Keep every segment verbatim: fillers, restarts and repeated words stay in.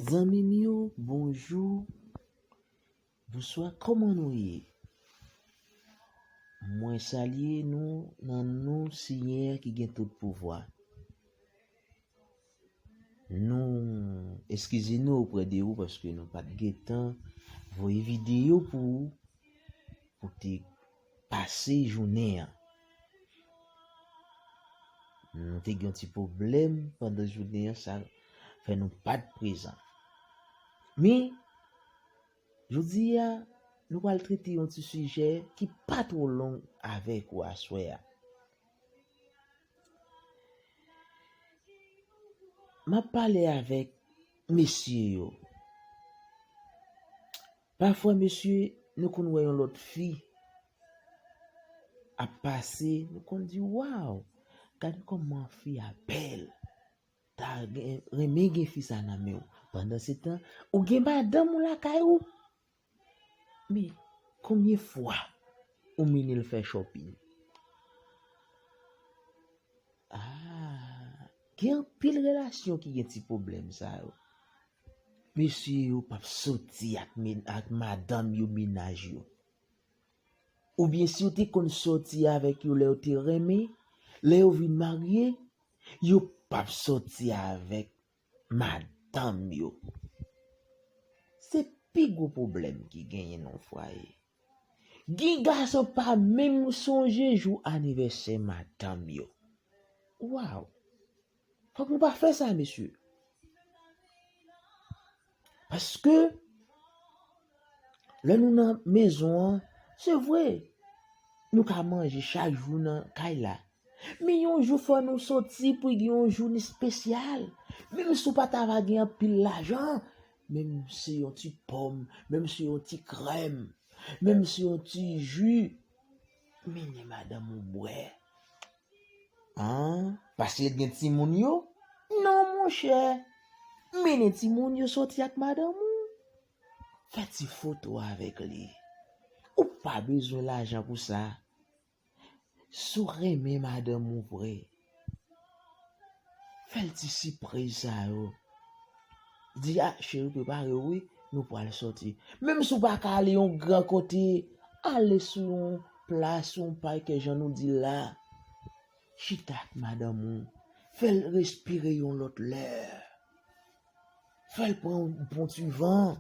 Zanmi m yo, bonjou, bonswa, kòman nou ye? Mwen salye nou nan non Senyè ki gen tout pouvwa. Nou eskize nou oprè de ou paske nou pa t gen tan voye videyo pou ou, pou te pase jounen an. Nou te gen yon ti pwoblèm pandan jounen an, sa fè nou pa t prezan. Men, jodi a, nou pral trete yon ti sijè ki pa twò long avèk ou aswè a. M ap pale avèk mesye yo. Pafwa, mesye, nou konn wè yon lòt fi ap pase, nou konn di, "Waw, gade kòman fi a bèl. Ta gen, renmen gen fi sa nan men w." Pandan se tan, ou gen madanm ou lakay ou. Men, konbyen fwa ou mennen l fè shopping? Ah, gen anpil relasyon ki gen ti pwoblèm sa yo. Mesye yo p ap soti ak, men- ak madanm yo, mennaj yo. Oubyen si yo te konn soti avèk yo lè yo te renmen, lè yo vin marye, yo p ap soti avèk madanm yo. Se pi gwo pwoblèm ki genyen nan fwaye. Gen gason pa menm sonje jou anivèsè madanm yo. Waw! Fòk nou pa fè sa, mesye. Paske, lè nou nan mezon an, se vre, nou ka manje chak jou nan kay la. Men yon jou fò nou soti pou gen yon jounen espesyal. Menm si w pa ta va gen anpil lajan, menm se yon ti pòm, menm se yon ti krèm, menm se yon ti ji, mennen madanm ou bwè. An, paske l gen timoun yo? Non, monchè. Mennen timoun yo soti ak madanm ou. Fè ti foto avèk li. Ou pa bezwen lajan pou sa. Si w renmen madanm ou vre, fè l ti sipriz sa yo. Di, "A, cheri, prepare w, wi, nou pral soti." Menm si w pa ka ale yon gran kote, ale sou yon plas, yon pakè, jan nou di la. Chita ak madanm ou, fè l respire yon lòt lè. Fè l pran yon bon ti van.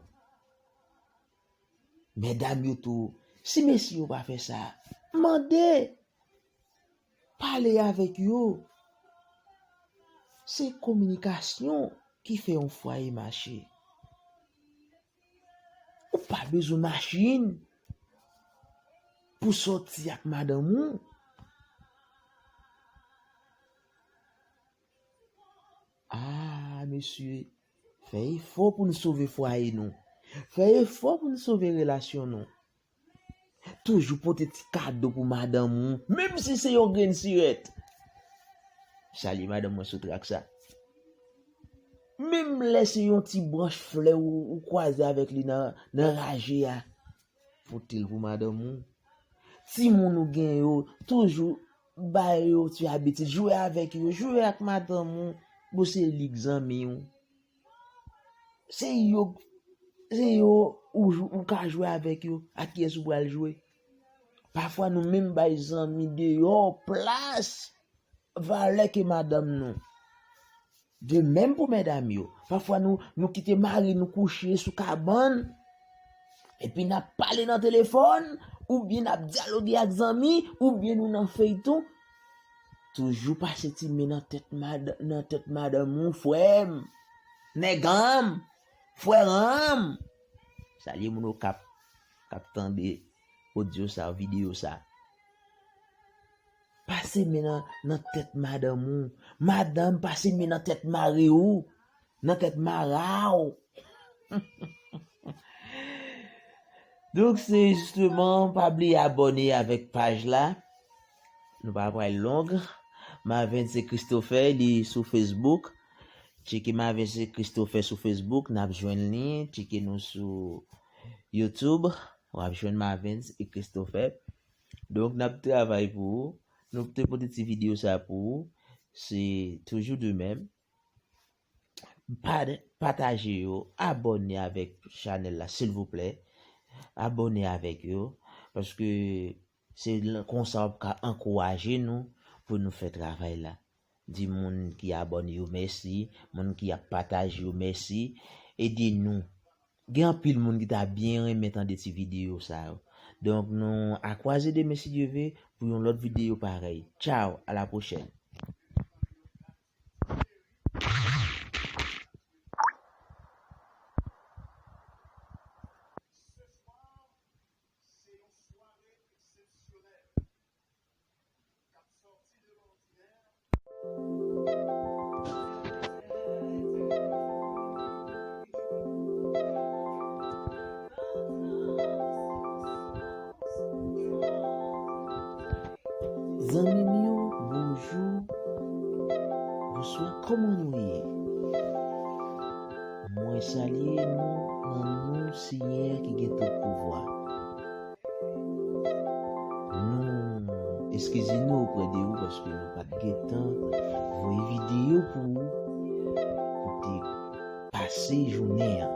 Medam yo tou, si mesye yo pa fè sa, mande, pale avèk yo. Se kominikasyon ki fè yon fwaye mache. Ou pa bezwen machin pou soti ak madanm ou. Ah, mesye, fè efò pou n sove fwaye nou. Fè efò pou n sove relasyon nou. Toujou pote ti kado pou madanm ou, menm si se yon grenn sirèt. Salye madanm mwen sou trak sa. Menm lè se yon ti branch flè ou, ou kwaze avèk li nan, nan raje a, pote l pou madanm ou. Timoun ou gen yo, toujou ba yo ti abitid, jwe avèk yo, jwe ak madanm ou, bon se li k zanmi w. Se yo, se yo ou, ou ka jwe avèk yo, ak kiyès ou pral jwe. Pafwa nou menm bay zanmi deyò plas, valè ke madanm nou. De menm pou medam yo. Pafwa nou, nou kite mari nou kouche sou kabann, epi n ap pale nan telefòn, oubyen n ap dyaloge ak zanmi, oubyen nou nan feyton. Toujou pase ti men nan tèt mad-, nan tèt madanm ou, frè m, nèg an m, frè an m. Salye moun Okap k ap tande odyo sa, videyo sa. Pase men nan, nan tèt madanm ou. Madanm, pase men nan tèt mari ou, nan tèt mara w. Donk, se jisteman, pa bliye abòne avèk paj la. Nou pa pral long. Marvens et Christopher, li sou Facebook. Tcheke Marvens et Christopher sou Facebook, n ap jwenn li. Tcheke nou sou YouTube, w ap jwenn Marvens et Christopher. Donk, n ap travay pou ou. Nou te pote ti videyo sa pou ou. Se toujou de menm. Pa de, pataje yo, abòne avèk chanèl la, silvouplè. Abòne avèk yo, paske se l-, konsa w ap ka ankouraje nou pou nou fè travay la. Di moun ki abòne yo mèsi, moun ki ap pataje yo mèsi. Ede nou. Gen anpil moun ki ta byen renmen tande ti videyo sa yo. Donk, nou a kwaze demen, si Dye ve, pou yon lòt videyo parèy. Tchaw, a la pwochèn. Zanmi m yo, bonjou, bonswa, kòman nou ye? Mwen salye nou nan non Senyè ki gen tout pouvwa. Nou eskize nou oprè de ou paske nou pa t gen tan voye videyo pou ou pou te pase jounen an.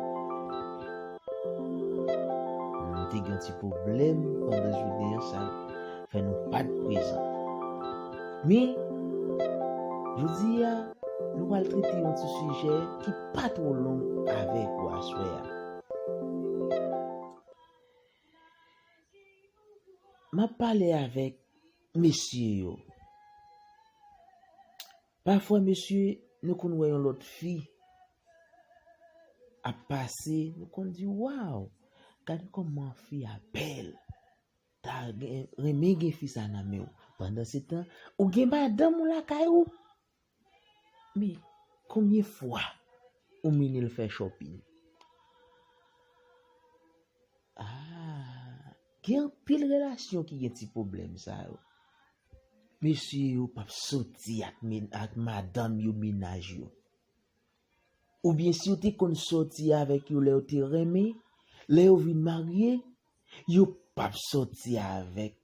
Nou te gen ti pwoblèm pandan jounen an, sa fè nou pa t prezan. Men, jodi a, nou pral trete yon ti sijè ki pa twò long avèk ou aswè a. M ap pale avèk mesye yo. Pafwa, mesye, nou konn wè yon lòt fi ap pase, nou konn di, "Waw, gade kòman fi a bèl." Ta gen, renmen gen fi sa nan men w. Pandan se tan, ou gen madanm ou lakay ou. Men, konbyen fwa ou mennen l fè shopping? Ah, gen anpil relasyon ki gen ti pwoblèm sa yo. Mesye yo p ap soti ak men-, ak madanm yo, mennaj yo. Oubyen si yo te konn soti avèk yo lè yo te renmen, lè yo vin marye, yo p ap soti avèk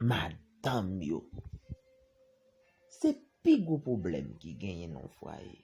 madanm yo. Se pi gwo pwoblèm ki genyen nan yon fwaye.